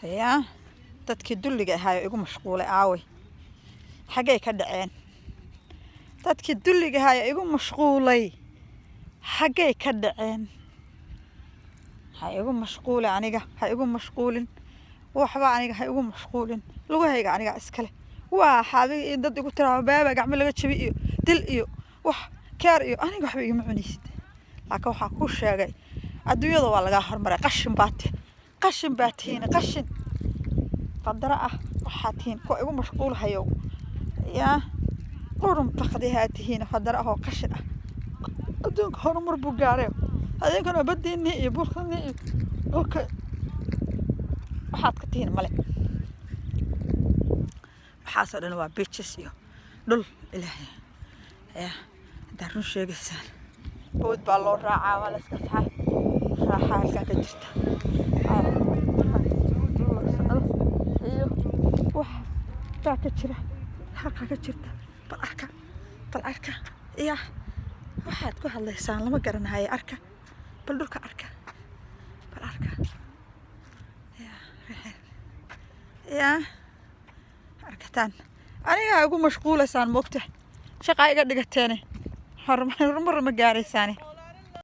Yaa dadkii dulliga ahaayo igu mashquulay, aaway? Xaggay ka dhaceen dadkii dulliga ahaayo igu mashquulay? Xaggay ka dhaceen? Ha igu mashquuli aniga, ha igu mashquulin waxba, aniga ha igu mashquulin. Lugahayga aniga iskale. Waa xaabiga in dad igu tiraao baaba gacmo laga jabi iyo dil iyo wax keer iyo aniga waxba igama cunaysid. Laakiin waxaan kuu sheegay, adduunyada waa lagaa hormaray. Qashin baa ti, qashin baa tihiin, qashin qadaro ah waxaa tihiin kuwa igu mashquulhayo. Yaa qurun bakdihaa tihiin, fadaro ah oo qashin ah. Adduunka horumar buu gaaray, adinkana badiinii iyo burkanii iyo dhulka waxaad ka tihiin male. Waxaasoo dhan waa beaches iyo dhul Ilaahay. Ya haddaa run sheegaysaan, boat baa loo raacaa, waa la iska saxaa, raaxa halkaa ka jirta iyo wax baa ka jira halkaa ka jirta. Bal arka, bal arka. Ya waxaad ku hadlaysaan lama garanayo. Arka, bal dhulka arka, bal arka. Ya ya arkataan, anigaa igu mashquulaysaan, moogta shaqaa iga dhigateene, horumar ma gaaraysaane.